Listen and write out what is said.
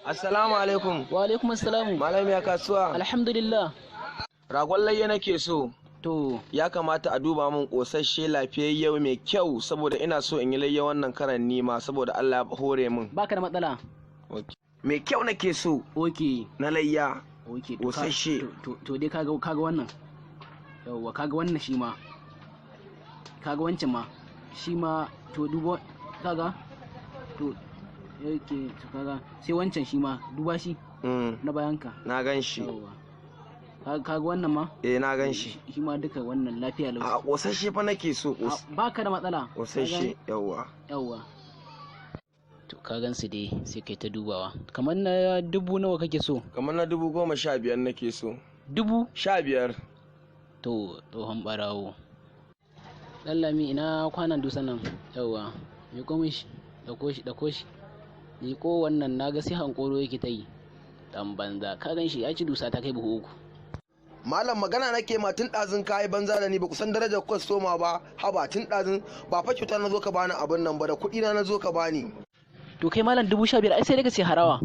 Assalamu alaikum. Wa alaikum assalamu. Malam, ya kasuwa? Alhamdulillah. Ragon layya nake so. To. Ya kamata a duba min ƙosasshe, lafiyayye, mai kyau, saboda ina so in yi layya wannan karan nima, saboda Allah ya hore min. Baka da matsala. Mai kyau nake so. Na layya. Okay. Ƙosasshe. To dai kaga wannan. Yawwa, kaga wannan shi ma. Kaga wancan ma. Shi ma, to duba, kaga to yake, to kaga sai wancan shi ma, duba shi. Na bayanka. Na gan shi. Yawwa. Kaga wannan ma? Eh, na gan shi. Shi ma duka wannan lafiya lau. A ƙosasshe fa nake so. Baka da matsala. Ƙosasshe, yawwa. Yawwa. To ka gan su dai, sai kai ta dubawa. Kamar na dubu nawa kake so? Kamar na 15,000 nake so. Dubu? 15. To, tsohon barawo. Lallami, ina kwanan dusan nan? Yawwa. Miƙo min shi. Ɗauko shi, ɗauko shi. Miƙo wannan, naga sai hankoro yake ta yi. Dan banza, ka gan shi ya ci dusa ta kai buhu 3. Malam, magana nake ma tun ɗazun kayi banza da ni, ba ku san darajar kwastoma ba. Haba, tun ɗazun ba fa kyauta na zo ka bani abin nan ba, da kuɗi na zo ka bani. To kai malam, 15,000 ai sai dai ka ce harawa.